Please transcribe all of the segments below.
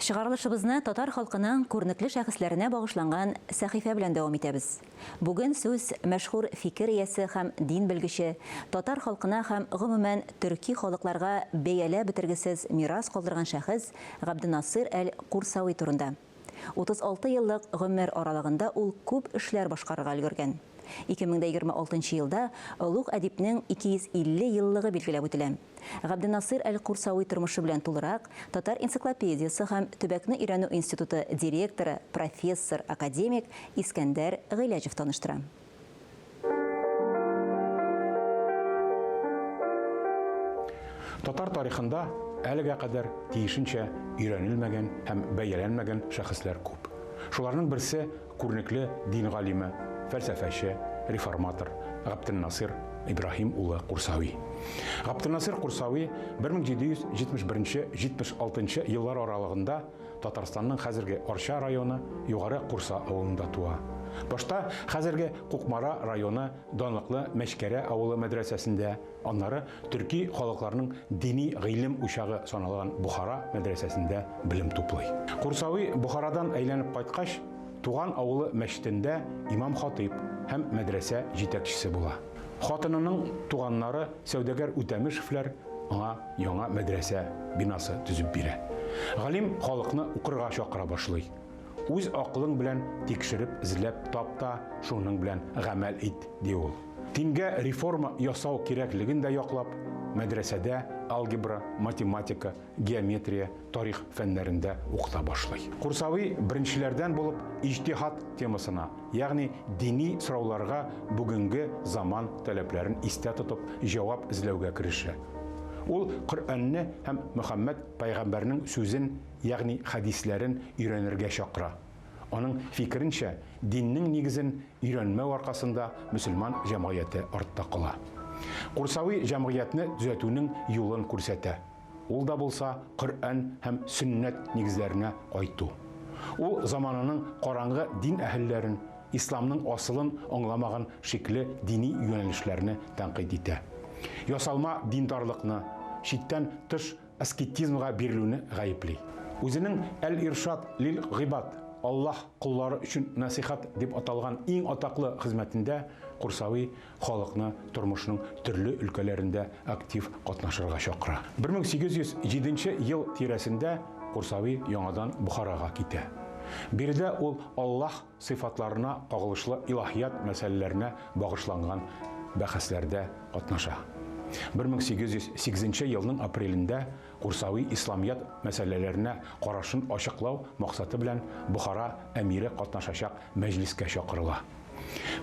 Чыгарылышыбызны татар халкының күренекле шәхесләренә багышланган сәхифә белән дәвам итәбез. Бүген сүз мәшһүр фикер иясе һәм дин белгече, татар халкына һәм, гомумән, төрки халыкларга бәяләп бетергесез мирас калдырган шәхес Габденнасыйр әл-Курсави турында. 36 еллык гомер аралыгында ул күп эшләр башкарырга өлгергән. 2026 елда олуг әдипнең 250 еллыгы билгеләп үтелә. Габденнасыйр әл-Курсави тормышы белән тулырак Татар энциклопедиясе һәм төбәкне өйрәнү институты директоры, профессор, академик Искәндәр Гыйләҗев таныштыра. Татар тарихында әлегә кадәр тиешенчә өйрәнелмәгән һәм бәяләнмәгән шәхесләр күп. Шуларның берсе, Күренекле дин галиме, фәлсәфәче, реформатор Габденнасыр Ибраһим улы Курсави. Габденнасыр Курсави 1771-76 еллар аралыгында Татарстанның хәзерге Арча районы Югары Курса авылында туа. Башта хәзерге Кукмара районы данлыклы Мәчкәрә авылы мәдрәсәсендә, Аннары төрки халыкларның дини гыйлем учагы саналган Бохара мәдрәсәсендә белем туплый. Курсави Бохарадан әйләнеп кайткач, туган авылы мәчетендә имам-хатыйп һәм мәдрәсә җитәкчесе була. Хатынының туганнары сәүдәгәр Үтәмешевләр аңа яңа мәдрәсә бинасы төзеп бирә. Галим халыкны укырга чакыра башлый. Үз акылың белән тикшереп эзләп тап та, шуның белән гамәл ит, ди ул. Дингә реформа ясау кирәклеген дә яклап, мәдрәсәдә алгебра, математика, геометрия, тарих фәннәрен дә укыта башлый. Курсави беренчеләрдән булып иҗтиһад темасына, ягъни дини сорауларга бүгенге заман таләпләрен истә тотып җавап эзләүгә керешә. Ул Коръәнне һәм Мөхәммәд пәйгамбәрнең сүзен ягъни хәдисләрен өйрәнергә чакыра. Аның фикеренчә, диннең нигезен өйрәнмәү аркасында мөселман җәмгыяте артта кала. Курсави җәмгыятьне төзәтүнең юлын күрсәтә. Ул да булса Коръән һәм сөннәт нигезләренә кайту. Ул заманының караңгы дин әһелләрен, исламның асылын аңламаган шикле дини юнәлешләрне тәнкыйть итә. Ясалма диндарлыкны, чиктән тыш аскетизмга бирелүне гаепли. Үзенең Әл-Иршад лил гыйбад, Аллаһ коллары өчен нәсыйхәт дип аталган иң атаклы хезмәтендә Курсави халыкны тормышның төрле өлкәләрендә актив катнашырга чакыра. 1807 ел тирәсендә Курсави яңадан Бохарага китә. Биредә ул Аллаһ сыйфатларына кагылышлы илаһият мәсьәләләренә багышланган бәхәсләрдә катнаша. 1808 елның апрелендә Курсави исламият мәсьәләләренә карашын ачыклау максаты белән Бохара әмире катнашачак мәҗлескә чакырыла.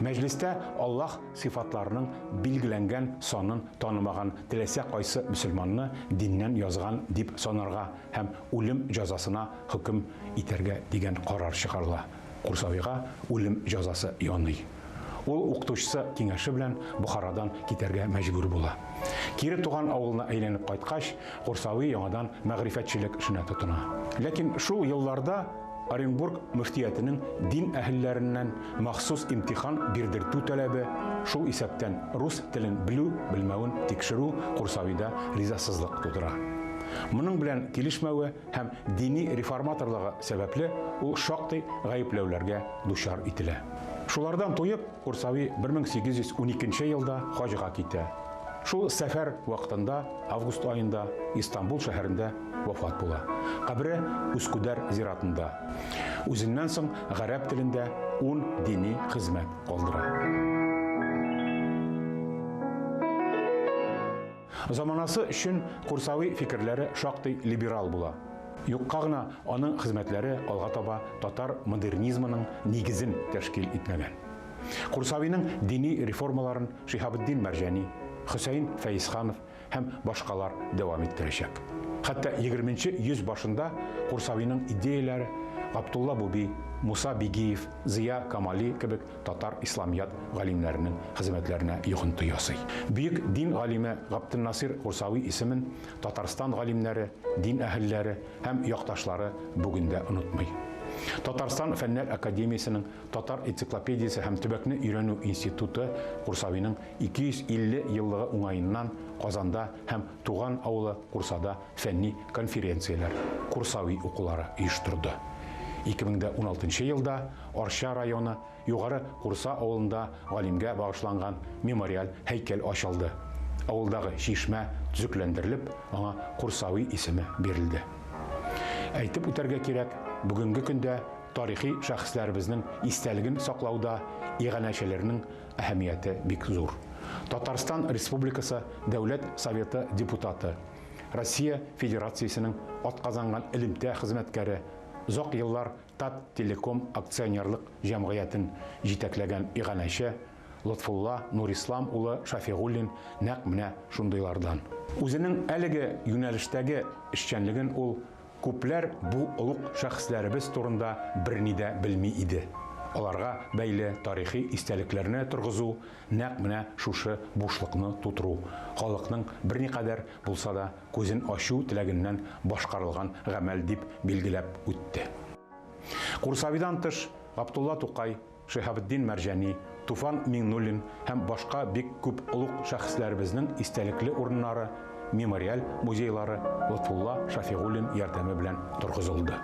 Мәҗлестә Аллаһ сыйфатларының билгеләнгән санын танымаган теләсә кайсы мөселманны диннән язган дип санарга һәм үлем җәзасына хөкем итәргә дигән карар чыгарыла. Курсавига үлем җәзасы яный. Ул укытучысы киңәше белән Бохарадан китәргә мәҗбүр була. Кире туган авылына әйләнеп кайткач, Курсави яңадан мәгърифәтчелек эшенә тотына. Ләкин шул елларда Оренбург мөфтиятенең дин әһелләреннән махсус имтихан бирдертү таләбе, шул исәптән рус телен белү-белмәвен тикшерү Курсавида ризасызлык тудыра. Моның белән килешмәве һәм дини реформаторлыгы сәбәпле, ул шактый гаепләүләргә дучар ителә. Шулардан туеп, Курсави 1812 елда хаҗга китә. Шул сәфәр вакытында, август аенда, Истанбул шәһәрендә вафат була. Кабере Үскүдәр зиратында. Үзеннән соң гарәп телендә ун дини хезмәт калдыра. Заманасы өчен Курсави фикерләре шактый либерал була. Юкка гына аның хезмәтләре алга таба татар модернизмының нигезен тәшкил итмәгән. Курсавиның дини реформаларын Шиһабетдин Мәрҗани, Хөсәен Фәезханов һәм башкалар дәвам иттерәчәк. Хәтта егерменче йөз башында Курсавиның идеяләре Габдулла Буби, Муса Бигиев, Зыя Камали кебек татар исламият галимнәренең хезмәтләренә йогынты ясый. Бөек дин галиме Габденнасыйр Курсави исемен Татарстан галимнәре, дин әһелләре һәм якташлары бүген дә онытмый. Татарстан Фәннәр академиясенең Татар энциклопедиясе һәм төбәкне өйрәнү институты Курсавиның 250 еллыгы уңаеннан Казанда һәм туган авылы Курсада фәнни конференцияләр, Курсави укулары оештырды. 2016 елда Арча районы Югары Курса авылында галимгә багышланган мемориаль һәйкәл ачылды. Авылдагы чишмә төзекләндерелеп, аңа Курсави исеме бирелде. Әйтеп үтәргә кирәк, бүгенге көндә тарихи шәхесләребезнең истәлеген саклауда иганәчеләрнең әһәмияте бик зур. Татарстан Республикасы Дәүләт Советы депутаты, Россия Федерациясенең атказанган элемтә хезмәткәре, озак еллар Таттелеком акционерлык җәмгыятен җитәкләгән иганәче Лотфулла Нурислам улы Шафигуллин нәкъ менә шундыйлардан. Үзенең әлеге юнәлештәге эшчәнлеген ул Күпләр бу олуг шәхесләребез турында берни дә белми иде. Аларга бәйле тарихи истәлекләрне торгызу нәкъ менә шушы бушлыкны тутыру, халыкның берникадәр булса да күзен ачу теләгеннән башкарылган гамәл дип билгеләп үтте. Курсавидан тыш, Габдулла Тукай, Шиһабетдин Мәрҗани, Туфан Миңнуллин һәм башка бик күп олуг шәхесләребезнең истәлекле урыннары, мемориаль музейлары Лотфулла Шафигуллин ярдәме белән торгызылды.